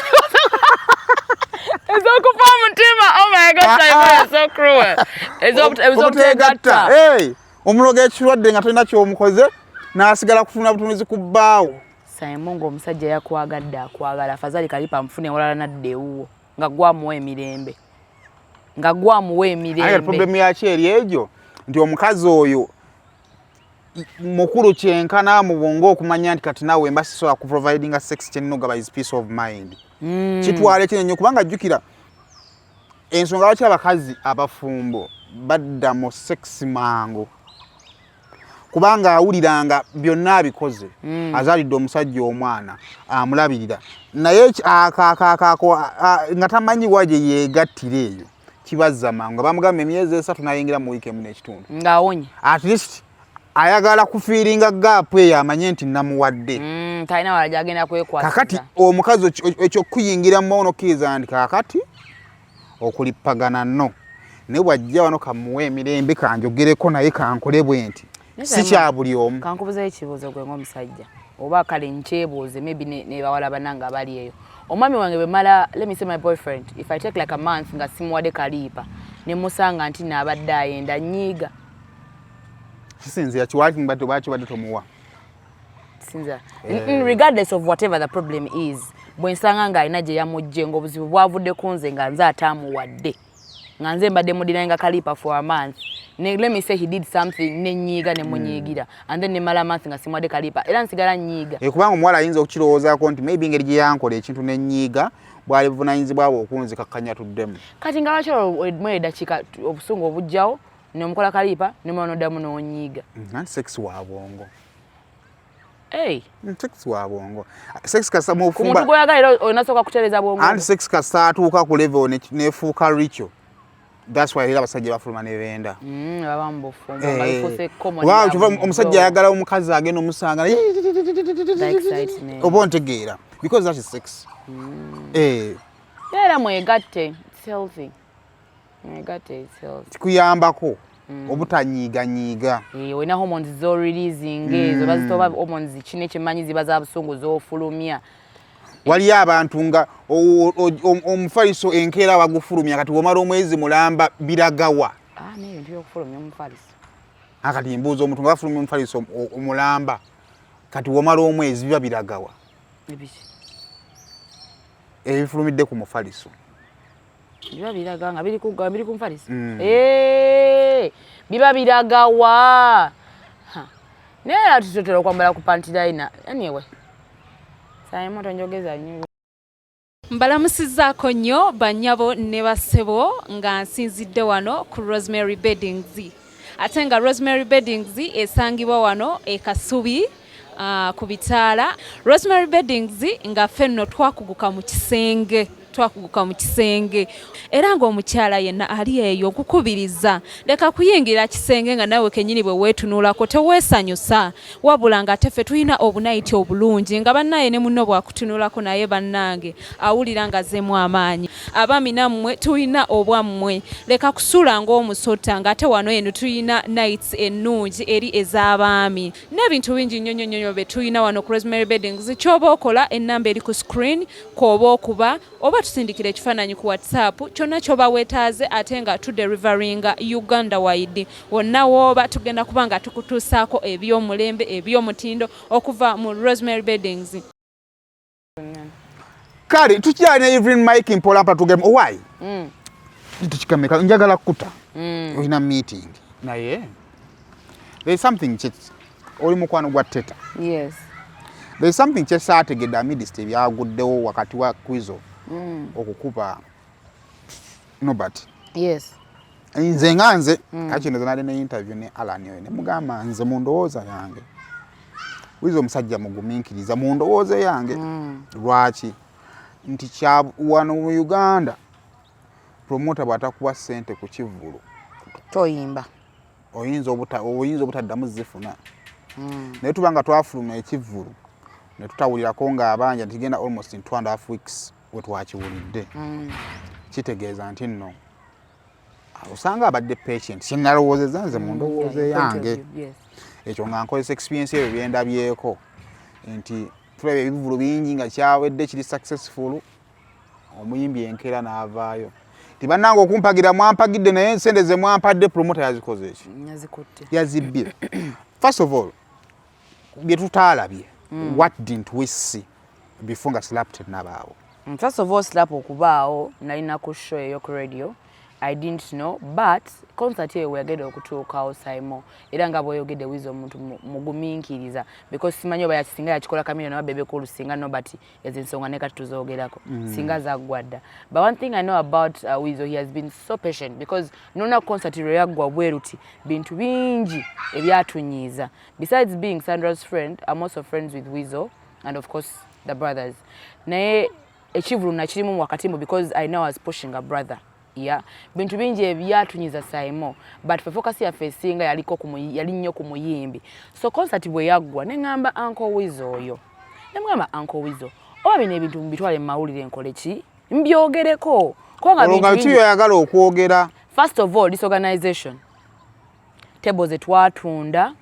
Ez'okufa omutima. Oh my God, Simon, you're so cruel. Ez'obuteegatta. Hey, omuloga ekirwadde nga tolina kyomukoze n'asigala kufuna butunuzi ku bbaawo. Simon, ng'omusajja yakwagadde akwagala, afazali kalipa amufune ewalala nadda ewuwo nga gwamuwa emirembe, nga gwamuwa Aye emirembe. Problem yaki eri egyo nti omukazi oyo mukulu kyenkana mu bwongo okumanya nti kati naawe mba sisobola kuprovidinga sex, kyenina ogaba is peace of mind. Kitwala ekinene nnyo kubanga jjukira Ensonga lwaki abakazi abafumbo badda mu sex mangu, kubanga awuliranga byonna abikoze, azaalidde omusajja omwana, amulabirira, naye akakakako nga tamanyi wa gye yeegattira, eyo kibazza mangu nga bamugamba emyezi 3 nayingira mu wiiki 1.5. Ng'awonye. At least ayagala kufillinga gap eyo, amanye nti namuwadde. Talina wala gyagenda kwekwasiza. Kakati omukazi ekyokuyingira mu nokkiriza nti kakati okulippagana no, naye bwajja wano kamuwa emirembe, kanjogereko naye, kankole bwe nti si kya buli omu. Kankubuzayo ekibuuzo gwe ng'omusajja, oba kale nkyebuuze maybe ne bawala bannange abali eyo. Omwami wange bwe mala, let me say my boyfriend, if I take like a month nga simuwadde kaliipa, ne musanga nti naabadde ayenda, nyiiga? Kisinzira kiwaki mbadde lwaki badde tomuwa. Sinza. Regardless of whatever the problem is, bwe nsanga ng'alina gye yamugje, ng'obuzibu bwavudde ku nze, nga nze ataamuwadde, nga nze mbadde mudenyinga kalipa for a month, ne, let me say he did something, nenyiiga, nemunyiigira, and then nemala month nga simuwadde kalipa, era nsigala nyiiga? Eh, kubanga omuwala ayinza okukirowoozaako nti maybe engeri gye yankola ekintu nenyiiga, bwali buvunanyizibwa bwe okunzikakkanya tuddemu. Kati nga lwaki olwo eddakiika obusungu obujjawo nomukola kalipa, nomala noddamu n'onyiiga? Anti sex wa bwongo. Hey. Sex wa bwongo, sex kasa ku mufumba. Muntu gw'oyagala era olina kutereeza bwongo. Anti sex kasa atuuka ku level nefuuka ritual. That's why era abasajja bafuluma ne benda. Baba mu bufumbo nga bifuuse common. Kubanga ya kyova bulijjo. Omusajja ayagala omukazi agenda omusanga The excitement. oba ontegeera, because that is sex. Eh, era mwegatte, it's healthy, mwegatte, it's healthy. Kikuyambako obutanyiiganyiiga. Eh, olina hormones z'oreleasing ezo bazita oba hormones kine kyemanyi ziba za busungu z'ofulumya. Waliyo abantu nga omufaliso enkeera bagufulumya, kati womala omwezi mulamba biragawa? Ah, n'ebintu by'okufulumya omufaliso. Akati mbuuza, omuntu nga bafulumya omufaliso omulamba, kati womala omwezi biba biragawa? Ebiki? Ebifulumidde ku mufaliso. Biba biraga nga biri ku mufaliso. Eh, biba biragawa? Ha. Naye era tutotera okwambala ku panty liner. Anyway, saimoto njogeza nnyo. Mbalamusizzaako nnyo bannyabo ne bassebo, nga nsinzidde wano ku Rosemary Beddings, ate nga Rosemary Beddings esangibwa wano e Kasubi, ku bitaala. Rosemary Beddings nga ffe nno twakuguka mu kisenge, twakuguka mu kisenge, era ng'omukyala yenna ali eyo nkukubiriza, leka kuyingira kisenge nga naawe kennyini bwe weetunulako teweesanyusa, wabula ng'ate ffe tulina obunayiti obulungi nga bannaye ne munno bwakutunulako naye bannange awulira nga azzeemu amaanyi. Abaami nammwe tulina obwammwe, leka kusula ng'omusota, ng'ate wano eno tulina nights ennungi eri ez'abaami n'ebintu bingi nnyo nnyo nnyo bye tulina wano ku Rosemary Beddings. Ky'oba okola, ennamba eri ku screen kw'oba okuba oba tusindikira ekifaananyi ku WhatsApp, kyonna ky'oba weetaaze, ate nga tudeliveringa Uganda wide. Wonna wooba tugenda kuba nga tukutuusaako ebyomulembe, ebyomutindo okuva mu Rosemary Beddings. Kale tukyalina Evelyn Mike, mpolampola tugemu owaayi tukikameka. Njagala kuta olina meeting, naye there is something oli mukwano gwa Teta. Yes. There is something kyesaategedde amidst ebyaguddewo wakati wa Quizo okukuba Nobert. Nze nga nze kakino nali ne interview ne Alan oyo, ne mugamba nze mu ndowooza yange Wizo omusajja mugumiikiriza mu ndowooza yange. Lwaki nti kya wano mu Uganda promoter bw'atakuwa ssente ku kivvulu toyimba. Oyinza obutaddamu zifuna. Naye tuba nga twafuluma ekivvulu ne tutawulirako ng'abanja ntigenda almost in 2.5 weeks we twakiwulidde, kitegeeza nti nno osanga abadde patient. Kyenalowoozeza nze mu ndowooza yange. Ekyo nga nkozesa experience ebyo byendabyeko nti tulaba ebivvulu bingi nga kyawedde kiri successful, omuyimbi enkeera n'avaayo ti bannange okumpagira mwampagidde, naye ensente ze mwampadde promoter yazikoze eki? Yazikutte. Yazibbye. First of all, bye tutaalabye, what didn't we see before nga slap tenabaawo? First of all, slap okubaawo nalina ku show eyo ku radio. I didn't know, but concert eyo weyagenda okutuukawo, Saimo, era nga bw'oyogedde, Wizo omuntu mugumiikiriza, because simanyi oba singa yakikola Chameleone oba Bebe Cool, singa Nobert ezo ensonga ne kati tuzoogerako, singa zaggwa dda. But one thing I know about Wizo, he has been so patient, because nona concert lwe yaggwa bwe ruti, bintu bingi ebyatunyiiza. Besides being Sandra's friend, I'm also friends with Wizo and of course the brothers. Naye ekivulu nakirimu wakati mu, because I know I was pushing a brother. Yeah, bintu bingi ebyatunyiza, Saimo, but fe focus yaffe esinga yaliko yali nnyo ku muyimbi. So concert bwe yaggwa, ne ŋŋamba Uncle Wizo oyo, ne mugamba, "Uncle Wizo, oba bino ebintu mbitwale mu mawulire, nkole ki, mbyogereko?" Kubanga Olwo nga bintu biki bingi. Byoyagala okwogera? First of all, disorganization. Table zetwatunda,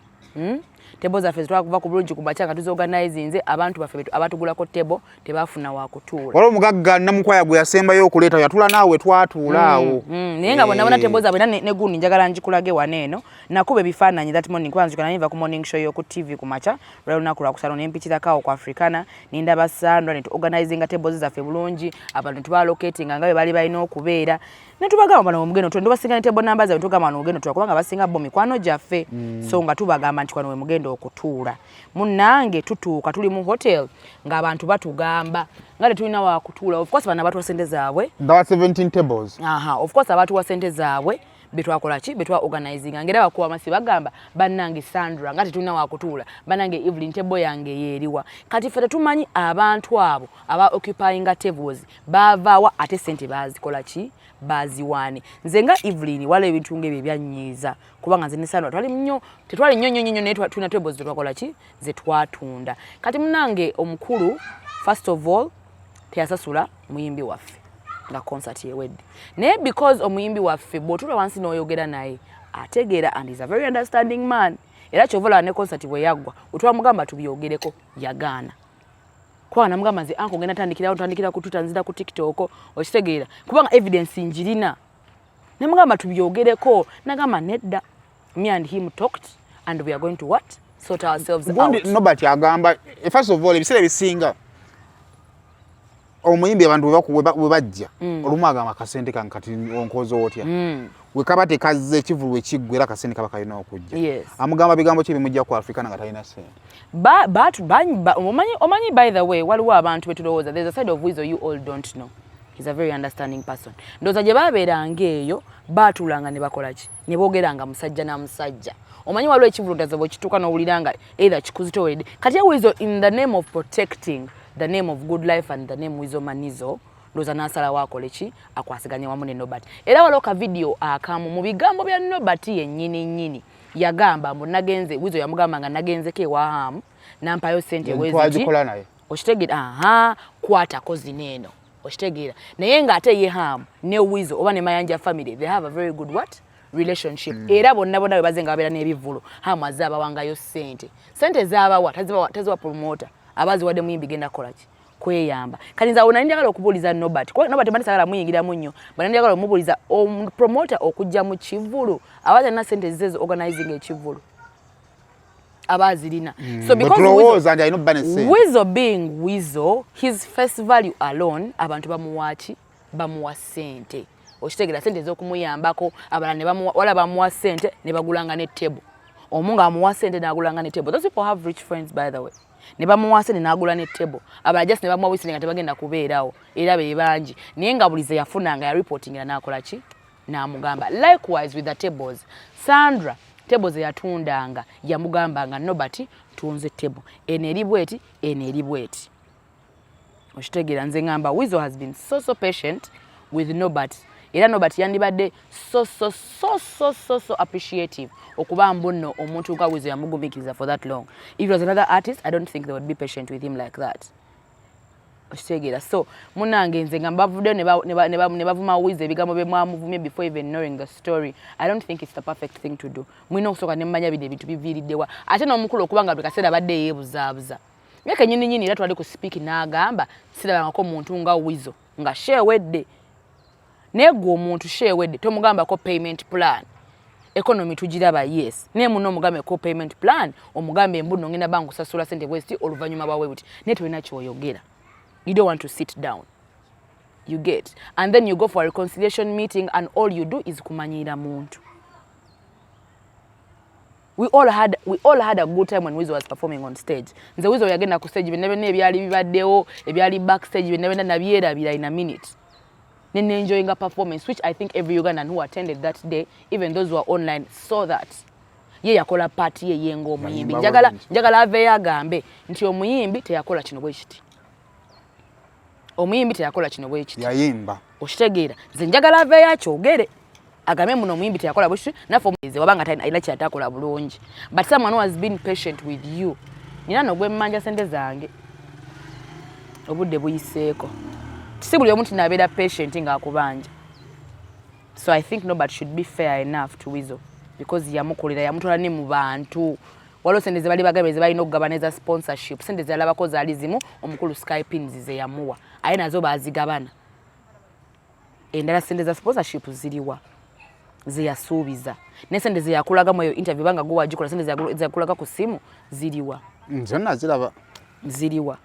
Table zaffe zetwakuva ku bulungi ku makya nga tuziorganizinze, abantu baffe abatugulako table tebafuna wakutuula. Waliwo omugagga Namukwaya gwe yasembayo okuleeta, yatula naawe, twatuula awo. Naye nga bonna bonna table zaabwe era ne gundi njagala ngikulage wano eno. Nakuba ebifaananyi that morning, kuba nzijukira nali nva ku morning show y'oku TV ku makya lwali lunaku lwakusano, ne mpitirako awo ku Africana, nindaba Sandra, ne tuorganizinga tables zaffe bulungi, abantu ne tubalocatinga nga bwe baali balina okubeera, ne tubagamba, "Bano wemugenda otula." Tubasinga ne table number zaabwe, tugamba, "Wano mugenda otula," kubanga basinga bo mikwano gyaffe. So nga tubagamba nti wano wemugenda okutuula. Munnange, tutuuka tuli mu hotel ng'abantu batugamba nga tetulina wakutuula. Of course bano abatuwa sente zaabwe. Ndawa 17 tables. Aha, of course abatuwa sente zaabwe betwakola ki, betwa organizinga, ngera bakuba amasi bagamba, "Bannange Sandra, nga tetulina wakutuula. Bannange Evelyn, table yange yeeriwa?" Kati ffe tetumanyi abantu abo aba occupyinga tables baavaawa, ate sente bazikola ki, baziwaane. Nze nga Evelyn, wala ebintu ngaebyo ebyanyiiza, kubanga nze ne Sandra twali nnyo, tetwali nnyo nnyo nnyo, naye tulina tables zetwakola ki, zetwatunda. Kati munange omukulu, first of all, teyasasula muyimbi waffe nga concert ewedde. Naye because omuyimbi waffe bw'otuula wansi n'oyogera naye ategeera, and is a very understanding man. Era kyova olaba ne concert bwe yaggwa, wetwamugamba tubyogereko yagaana, kubanga namugamba, "Nze uncle ngenda tandikirawo, ntandikira ku Twitter, nzira ku TikTok." Okitegeera? Kubanga evidence njirina. Nemugamba tubyogereko, nagamba nedda. Me and him talked and we are going to what, sort ourselves Gundi out. Nobert agamba, first of all, ebiseera ebisinga omuyimbi abantu bwe bajja, olumu agamba, "Akasente kange kati onkoze otya?" We kaba tekazze, ekivulu ekiggwa, era akasente kaba kalina okujja. Amugamba bigambo ki ebimujja ku Africana nga talina sente? Omanyi, by the way, waliwo abantu betulowooza, there's a side of Weasel you all don't know. He's a very understanding person. Ndowooza gye baabeeranga eyo, baatuulanga ne bakola ki, ne boogeranga musajja na musajja. Omanyi waliwo ekivulutazo bwe kituuka n'owulira nga either kikuzitoweredde. Kati ye Weasel, in the name of protecting the name of Good Life and the name Weasel Manizo, ndowooza n'asalawo akole ki, akwasiganye wamu ne Nobert. Era waliwo ka video akamu mu bigambo bya Nobert yennyini nnyini, yagamba mbu nagenze, Weasel yamugamba nga nagenzeko ewa Hamu nampayo sente weziti. Twagikola naye. Okitegeera? Aha, kwatako zino eno. Okitegeera? Naye ng'ate ye Hamu ne Weasel oba ne Mayanja family, they have a very good what, relationship. Era bonna bonna bwe baze nga babeera n'ebivvulo, Hamu azze abawangayo sente. Sente zaabawa taziwa promoter, aba aziwadde muyimbi genda kukola ki, kweyamba. Kati nze awo nali njagala okubuuliza Nobert, kuba Nobert mbadde sagala muyingiramu nnyo, bwe nali njagala omubuuliza, promoter okujja mu kivvulu aba talina sente zize organizing ekivvulu, aba azirina. So Bwe because tulowooza nti alina obba ne sente. Weasel being Weasel, his face value alone, abantu bamuwa ki, bamuwa ssente. Okitegeera? Sente ez'okumuyambako. Abalala ne bamuwa, wala bamuwa ssente ne bagulanga ne table. Omu ng'amuwa ssente n'agulanga ne table. Those people have rich friends, by the way. Ne bamuwa ssente n'agula ne table. Abalala just ne bamuwa wisire nga tebagenda kubeerawo, era be bangi. Naye nga buli ze yafunanga ya reportingira n'akola ki, n'amugamba. Likewise with the tables, Sandra table ze yatundanga yamugambanga, "Nobert, tunze table eno eri bweti, eno eri bweti." Okitegeera? Nze ngamba Weasel has been so so patient with Nobert, era Nobert yandibadde so so so so so so appreciative okuba mbu nno omuntu nga Weasel yamugumiikiriza for that long. If it was another artist, I don't think they would be patient with him like that. Okitegeera? So munange, nze nga bavuddeyo ne bavuma Weasel ebigambo bye mwamuvumye before even knowing the story, I don't think it's the perfect thing to do. Mulina okusooka ne mmanya bino ebintu biviiriddewa. Ate n'omukulu okuba nga buli kaseera abadde yeebuzaabuza nga kenyini nyini, era twali ku Speke n'agamba, "Sirabangako muntu nga Weasel nga sheewedde." Naye gwe omuntu sheewedde tomugambako payment plan. Economy tugiraba, yes, naye muno omugambe ko payment plan, omugambe embuno ngenda bangu kusasula sente bwesti oluvannyuma bwawe buti, naye tolina kyoyogera. You don't want to sit down. You get, and then you go for a reconciliation meeting and all you do is kumanyiira muntu. We all had a good time when Weasel was performing on stage. Nze Weasel yagenda ku stage, byonna byonna ebyali bibaddewo, ebyali backstage, byonna byonna nabyerabira in a minute ne enjoying a performance, which I think every Ugandan who attended that day, even those who are online, saw that ye yakola part ye ye ng'omuyimbi. Yayimba Njagala bulungi. Njagala aveeyo agambe nti omuyimbi teyakola kino bwe kiti, omuyimbi teyakola kino bwe kiti. Yayimba. Okitegeera? Nze njagala aveeyo akyogere, agambe muno omuyimbi teyakola bwe kiti, naffe omuyizi wabanga alina kyatakola bulungi. But someone who has been patient with you, nina nogwemmanja sente zange, obudde buyiseeko, si buli omu tinaabeera patient ng'akubanja. So I think nobody should be fair enough to Weasel because yamukolera, yamutwala ne mu bantu. Waliwo sente ze bali bagambye ze balina okugabana eza sponsorship, sente zeyalabako zaali zimu omukulu Skypins ze yamuwa, aye nazo baazigabana. Endala sente za sponsorship ziriwa zeyasuubiza? Ne sente zeyakulagamu eyo interview, banga gwe wagikola, sente zeyakulaga ku ssimu ziriwa? Nze naziraba. Ziriwa?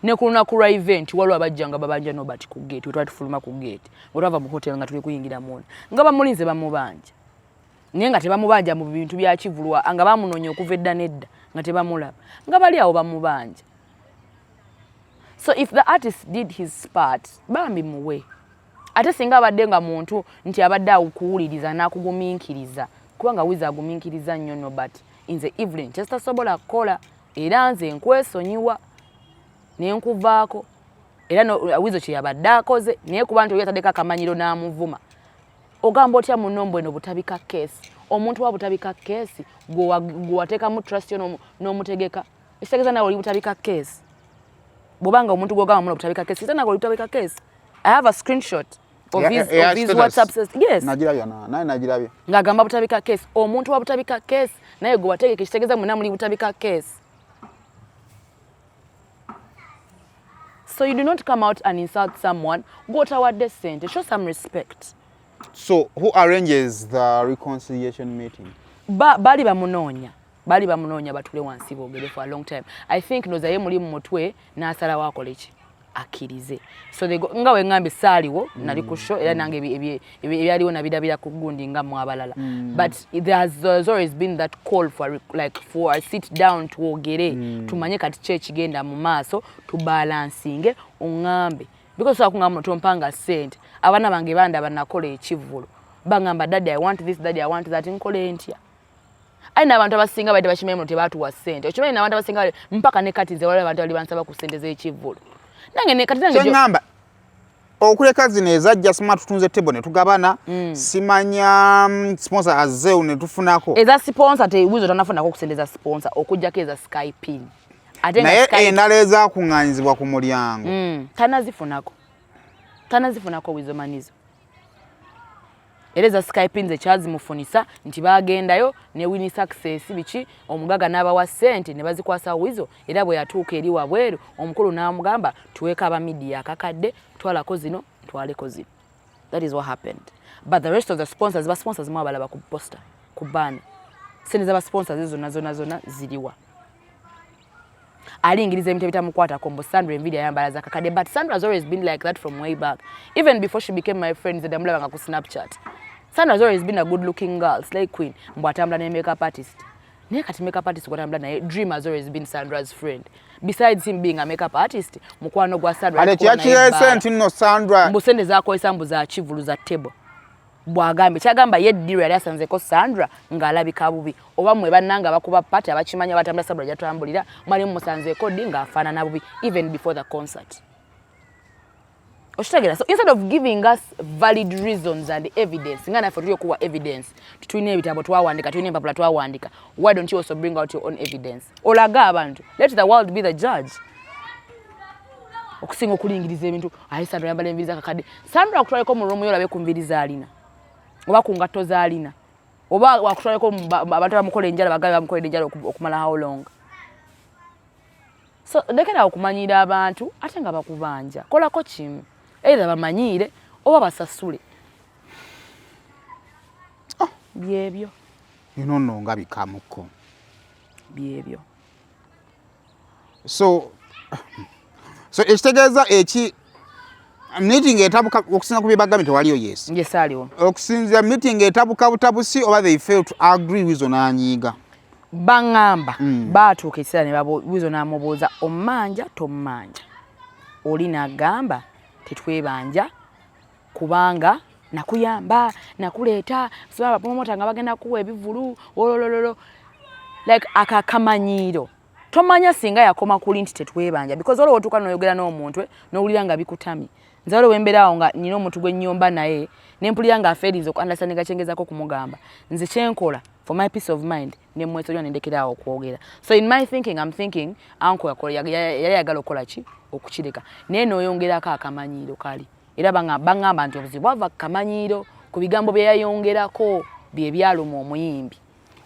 Ne ku lunaku lwa event waliwo abajja nga babanja Nobert ku gate. Wetwali tufuluma ku gate, nga twava mu hotel nga tuli kuyingira munda, nga bamulinze bamubanja, naye nga tebamubanja mu bintu bya kivulwa, nga bamunoonya okuva edda n'edda nga tebamulaba, nga bali awo bamubanja. So if the artist did his part, bambi muwe. Ate singa abadde nga muntu nti abadde akuwuliriza n'akugumiikiriza, kubanga Wiza agumiikiriza nnyo Nobert. Nze Evelyn kyesitasobola kukola, era nze nkwesonyiwa nenkuvaako, era Wizo kye yabadde akoze. Naye kuba nti oli ataddeko akamanyiro n'amuvuma, ogamba otya muno mbweno butabika case? Omuntu wa butabika case gwe wateekamu trust yo n'omutegeka, ekitegeeza nawe oli butabika case. Bw'obanga omuntu gwogamba muno butabika case, kita nawe oli butabika case. I have a screenshot of his WhatsApp says, yes. Nagirabye, naye nagirabye. Ng'agamba butabika case. Omuntu wa butabika case naye gwe wategeka, ekitegeeza mwenna muli butabika case. So you do not come out and insult someone gw'otawadde ssente. Show some respect. So who arranges the reconciliation meeting? Baali bamunoonya, baali bamunoonya batule wansi boogere for a long time. I think noza ye muli mu mutwe n'asalawo akole ki, akkirize. So they go, nga weŋŋambye saaliwo, nali ku show, era nange ebyaliwo nabirabira ku gundi nga mu abalala. But there's always been that call for like for a sit down, twogere, tumanye kati ki ekigenda mu maaso, tubalansinge, oŋŋambe, because sobola kuŋŋamba tompanga ssente, abaana bange bandaba nakola ekivvulo, baŋŋamba, "Daddy, I want this, daddy, I want that." Nkole ntya? Aye n'abantu abasinga badde bakimanyi muno tebatuwa ssente. Okimanyi n'abantu abasinga mpaka ne kati nze waliwo abantu bali bansaba ku ssente z'ekivvulu, nange ne kati nange Kyeŋŋamba, okuleka zino ezajja sima tutunze table ne tugabana, simanya sponsor azzeewo ne tufunako. Eza sponsor te, Wizo tanafunako ku ssente za sponsor okuggyako eza Skypin, ate nga Naye endala ezakuŋŋaanyizibwa ku mulyango? Tanazifunako, tanazifunako Wizo Manizo. Era eza Skypin ekyazimufunisa nti bagendayo ne Win Success biki, omugaga n'abawa ssente ne bazikwasa Wizo. Era bwe yatuuka eri wabweru, omukulu n'amugamba, "Tuweeko aba media akakadde, twalako zino, ntwaleko zino." That is what happened. But the rest of the sponsors, ba sponsors mu abalaba ku poster, ku banner, sente z'aba sponsors zonna zonna zonna ziriwa? Alingiriza ebintu ebitamukwatako, mbu Sandra enviiri ayambala za kakadde. But Sandra has always been like that from way back, even before she became my friend. Nze namulabanga ku Snapchat. Sandra has always been a good looking girl, slay queen. Mbu atambula ne makeup artist, naye kati makeup artist gwatambula naye, Dream has always been Sandra's friend. Besides him being a makeup artist, mukwano gwa Sandra. Ate Alikuwa naye kyakireese ebbaala. Nti nno Sandra Mbu sente zakozesa mbu za kivulu, za table. Bwagambye kyagamba ye ddirwa yali asanzeko Sandra ng'alabika bubi, oba mmwe bannanga abakuba party abakimanya batambula Sandra gyatambulira, mwali mumusanzeeko ddi ng'afaanana bubi, even before the concert? Okitegeera? So instead of giving us valid reasons and evidence, nga naffe tuli okuwa evidence, tulina ebitabo twawandika, tulina empapula twawandika, why don't you also bring out your own evidence, olage abantu? Let the world be the judge, okusinga okulingiriza ebintu. Aye Sandra yambala enviiri zakakadde. Sandra akutwaleko mu room yo olabe ku nviiri z'alina oba ku ngatto z'alina, oba akutwaleko abantu abamukola enjala, bagabe bamukolera enjala okumala how long. So lekera okumanyira abantu ate nga bakubanja. Kolako kimu, either bamanyiire oba basasule. Byebyo. Bino nno nga bikamuko. Byebyo. So ekitegeeza eki Meeting etabuka okusinza ku byebagambye tewaliyo yes. Yes, aliwo. Okusinzira meeting etabuka butabusi oba they fail to agree Weasel n'anyiiga. Baŋŋamba baatuuka ekiseera ne Weasel n'amubuuza ommanja tommanja. Oli n'agamba tetwebanja kubanga nakuyamba nakuleeta so abapromota nga bagenda kuwa ebivulu wolololo like akakamanyiiro tomanya singa yakoma kuli nti tetwebanja because olwo otuuka noyogera n'omuntu n'owulira nga bikutamye. Nze waliwo wembeera awo nga nina omuntu gwe nnyomba naye ne mpulira nga afeerinze okuunderstandinga kyengezaako okumugamba, nze kyenkola for my peace of mind ne mwesonyiwa ne ndekera awo okwogera. So in my thinking I'm thinking uncle yakola yali ayagala okukola ki okukireka naye n'oyongerako akamanyiiro kali era baŋŋamba nti obuzibu bwava ku kamanyiiro ku bigambo bye yayongerako bye byaluma omuyimbi.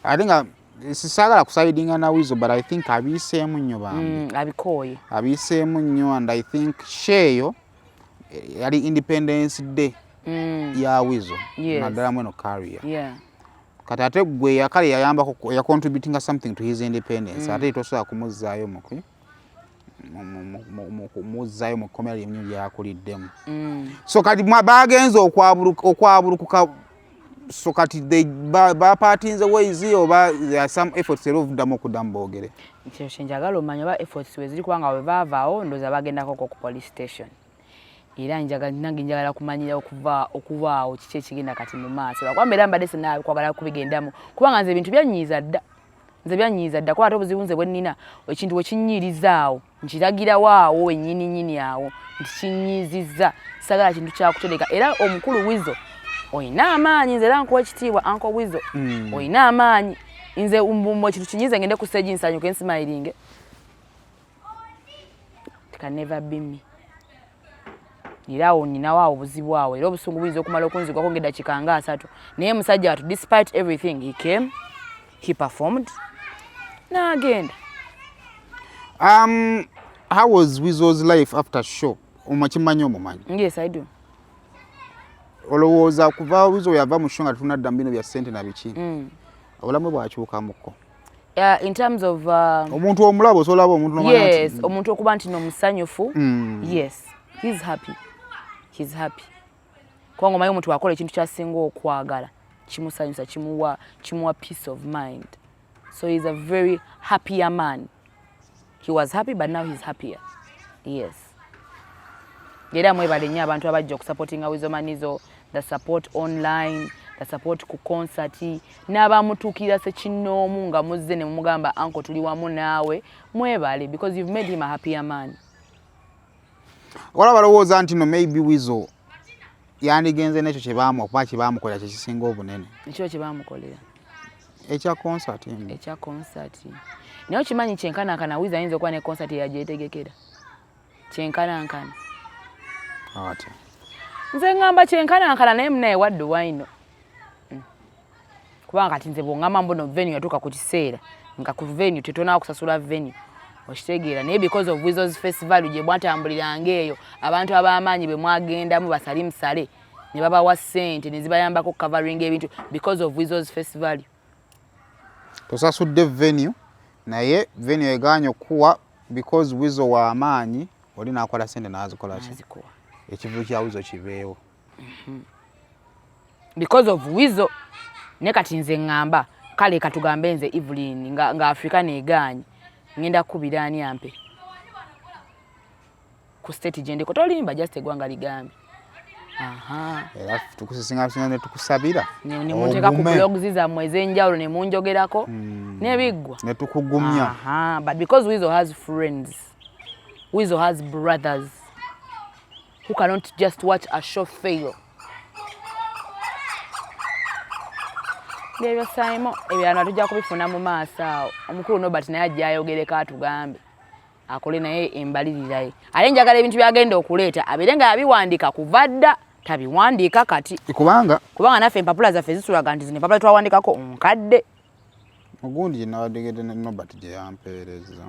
Ate nga sisaagala kusaidinga na Weasel but I think abiyiseemu nnyo bambi. Abikooye. Abiyiseemu nnyo and I think sheeyo yali Independence Day ya Weasel naddala mweno career. Kati ate gwe yakale yayambako yacontributinga something to his independence ate tosobola kumuzzaayo muki muzzayo mu kkomera lyennyo lyakuliddemu. So kati bagenze okwabulukuka so kati bapartinze ways oba there are some efforts era ovuddamu okuddamu boogere. Kyo kyenjagala omanya oba efforts we ziri kubanga bwe baavaawo ndowooza bagendako ku police station. Era nange njagala kumanyira okuvaawo kiki ekigenda kati mu maaso. Lwakuba mbeera mbadde sinnakwagala kubigendamu kubanga nze ebintu byannyiiza dda. Nze byannyiiza dda kuba ate obuzibu nze bwe nnina ekintu we kinnyiirizaawo nkiragirawo awo wennyini nnyini awo nti kinnyiizizza sagala kintu kyakutereka. Era omukulu Weasel olina amaanyi, nze era nkuwa ekitiibwa Uncle Weasel olina amaanyi. Nze mbumbo ekintu kinyiize ngende ku stage nsanyuke nsimayiringe. It can never be me. Era awo nninawo awo obuzibu awo era obusungu buyinza okumala okunzigwako ng'eddakiika nga 3 naye musajja watu despite everything he came, he performed n'agenda. How was Weasel's life after show? Omakimanyi omumanyi? Yes, I do. Olowooza kuva Weasel yava mu show nga tetunadda mu bino bya ssente na biki? Obulamu bwakyukamuko. In terms of omuntu omulaba osobola omuntu n'omanya nti Yes, omuntu okuba nti n'omusanyufu. Yes, he's happy. He's happy. Kubanga omanyi omuntu akola ekintu ky'asinga okwagala kimusanyusa, kimuwa peace of mind. So he's a very happier man. He was happy but now he's happier. Yes. Era mwebale nnyo abantu abajja okusupportinga Weasel Manizo, the support online, the support ku concert, n'abamutuukirira ssekinnoomu nga muzze ne mumugamba uncle tuli wamu naawe, mwebale because you've made him a happier man. Wala balowooza nti no maybe Weasel yandigenze n'ekyo kye baamuwa kuba kye baamukolera kye kisinga obunene. Ekyo kye baamukolera. Ekya concert. Ekya concert. Naye okimanyi kyenkanankana Weasel ayinza okuba ne concert eyagyetegekera. Kyenkanankana. Atya. Nze ŋŋamba kyenkanankana naye munaye wadde wayino. Kubanga kati nze bw'oŋŋamba mbu no venue yatuuka ku kiseera nga ku venue tetonaawo kusasula venue okitegeera, naye because of Weasel's face value gye mwatambuliranga eyo abantu ab'amaanyi be mwagendamu basali musale ne babawa ssente ne zibayambako covering ebintu because of Weasel's face value. Tosasudde venue naye venue egaanye okukuwa because Weasel w'amaanyi oli n'akola ssente n'azikola ki? N'azikuwa. Ekivu kya Weasel kibeewo. Because of Weasel. Ne kati nze ŋŋamba kale katugambe nze Evelyn nga Africa negaanye ngenda kukubira ani ampe ku state gye ndiko tolimba just eggwanga ligambe. Era tukusisinga ne tukusabira. Ne munteeka ku blogs zammwe ez'enjawulo ne munjogerako n'ebiggwa. Ne tukugumya. But because Weasel has friends, Weasel has brothers who cannot just watch a show fail. Ebyo Simon, ebyano tujja kubifuna mu maaso awo. Omukulu Norbert naye ajja ayogereko atugambe akole naye embalirira ye. Ate njagala ebintu by'agenda okuleeta abeere nga yabiwandiika kuva dda, tabiwandiika kati. Kubanga naffe empapula zaffe zitulaga nti zino empapula twawandikako nkadde. Ogundi gye nawadegedde ne Norbert gye yampeereza.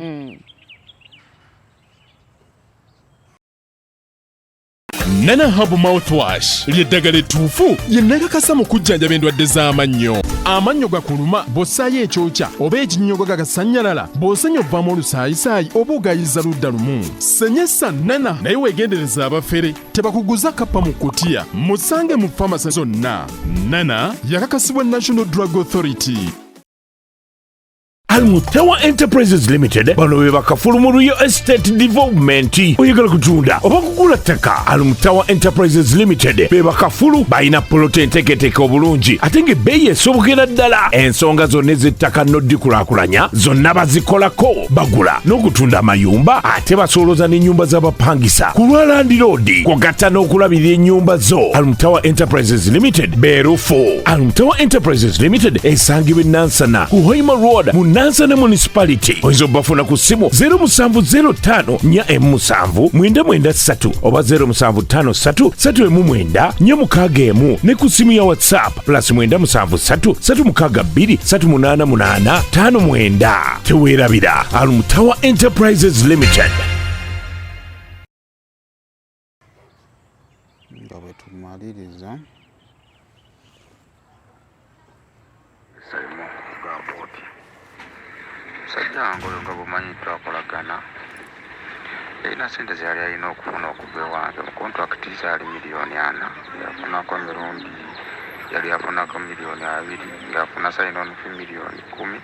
Nana Herb Mouthwash ly'eddagala ettuufu lye nakakasa mu kujjanjaba endwadde z'amannyo. Amannyo gakuluma bw'ossaayo ekyokya oba ekinnyogo gagasannyalala, bw'osenya ovaamu olusaayisaayi oba ogayiza ludda lumu. Senyesa Nana naye weegendereze abafere tebakuguza kappa mu kutiya. Musange mu famasi zonna. Nana yakakasibwa National Drug Authority. Almutawa Enterprises Limited bano be bakafulu mu Real Estate Development. Oyagala kutunda oba kugula ttaka? Almutawa Enterprises Limited be bakafulu, balina polota enteeketeeke obulungi ate ng'ebbeeyi esobokera ddala. Ensonga zonna ez'ettaka n'oddikulaakulanya zonna bazikolako, bagula n'okutunda amayumba ate basolooza n'ennyumba z'abapangisa ku lwa landiroodi, kwogatta n'okulabirira ennyumba zo. Almutawa Enterprises Limited beerufu. Almutawa Enterprises Limited esangibwa e Nansana ku Hoima Road mu Nansana Municipality. Oyinza obafuna ku ssimu 0705 47 993 oba 0753 39 461 ne ku ssimu ya WhatsApp plus 973 362 388 59. Teweerabira Almutawa Enterprises Limited. Nga bwe tumaliriza Simon ogamba otya? Musajja wange oyo nga bw'omanyi twakolagana, yalina ssente ze yali alina okufuna okuva ewange mu kontulakiti zaali 40,000,000, yafunako emirundi yali afunako 20,000,000 ng'afuna sign on fee 10,000,000,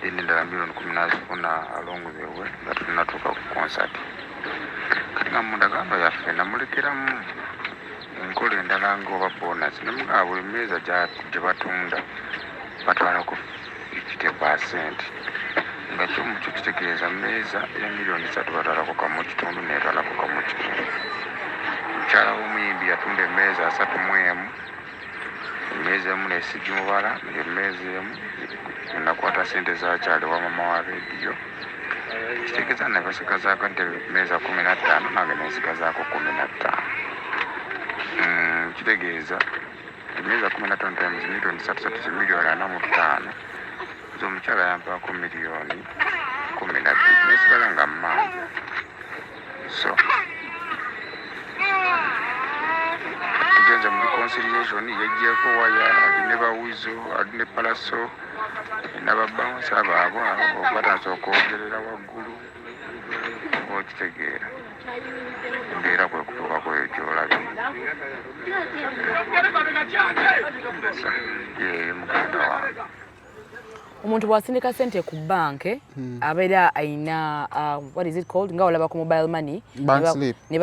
then endala 10,000,000 n'azifuna along the way nga tetunnatuuka ku konsati. Kati nga mu ndagaano yaffe namulekeramu enkola endala nga oba bonus, ne mugamba buli mmeeza gye batunda batwalako 50%, nga kyo mu kyo kitegeeza mmeeza ya 3,000,000 batwalako 1.5 n'etwalako 1.5. Mukyala w'omuyimbi yatunda emmeeza 31, emmeeza emu nesigimubala, ng'emmeeza emu nakwata ssente z'akyali ewa maama wa rediyo, kitegeeza ne basigazaako entebe mmeeza 15 nange nensigazaako 15. Kitegeeza emmeeza 15 times 33,000,000 ze 45,000,000, nze omukyala yampaako 12,000,000 nesigala nga mmanja. So tugenze mu reconciliation, yeggyeko waya, ali ne bawizo, ali ne palaso n'ababawunsa baabwe abo batandise okwogerera waggulu, oba okitegeera embeera kwe kutuuka kweyo gy'olabye. Ye muganda wange. Omuntu bw'asindika ssente ku banke abeera ayina what is it called, nga olaba ku mobile money Bank slip. Ne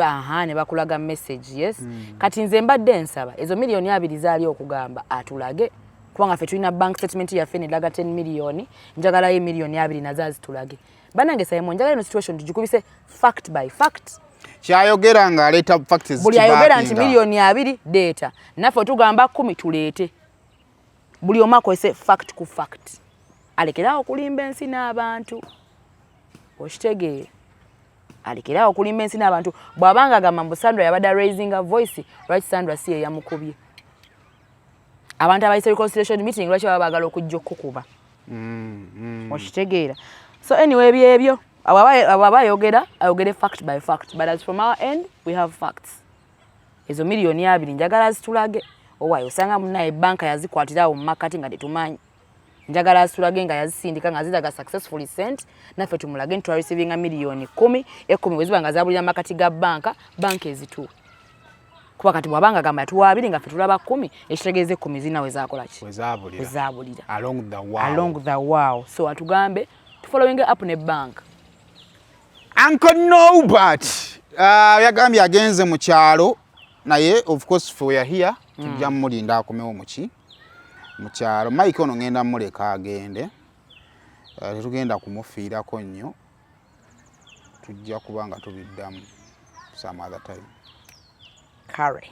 bakulaga message, yes. Kati nze mbadde nsaba ezo 20,000,000 zaali okugamba atulage, kubanga ffe tulina bank statement yaffe neraga 10 miliyoni, njagalayo 20,000,000 nazo azitulage. Bannange Simon, njagala eno situation tugikubise fact by fact. Kyayogera ng'aleeta facts. Buli ayogera nti zikibackinga. 20,000,000 deeta, naffe tugamba 10 tuleete. Buli omu akozese fact ku fact, alekeraawo okulimba ensi n'abantu. Okitegeera? Alekeraawo okulimba ensi n'abantu. Bw'abanga agamba mbu Sandra yabadde raising a voice, lwaki Sandra si ye yamukubye? Abantu abayise reconciliation meeting lwaki baba baagala okujja okukuba? Okitegeera? So anyway, ebyo ebyo abo aba ayogera ayogere fact by fact, but as from our end we have facts. Ezo 20,000,000 njagala zitulage. Owaayo osanga munnaye banka yazikwatira awo mu makkati nga tetumanyi. Njagala azitulage nga yazisindika nga ziraga successfully sent, naffe tumulage nti twareceivinga 10,000,000, 10 bwe ziba nga zabulira makati ga banka, banka ezituwa. Kuba kati bw'abanga agamba yatuwa 20 nga ffe tulaba 10, ekitegeeza 10 zirina we zaakola ki? We zaabulira. We zaabulira. Along the wow. Along the wow. So atugambe tufollowing up ne bank. Uncle Nobert yagambye agenze mu kyalo, naye of course we are here, tujja mulinda akomewo muki mu kyalo. Mike ono ngenda muleka agende, tetugenda kumufiirako nnyo, tujja kuba nga tubiddamu some other time. Kare.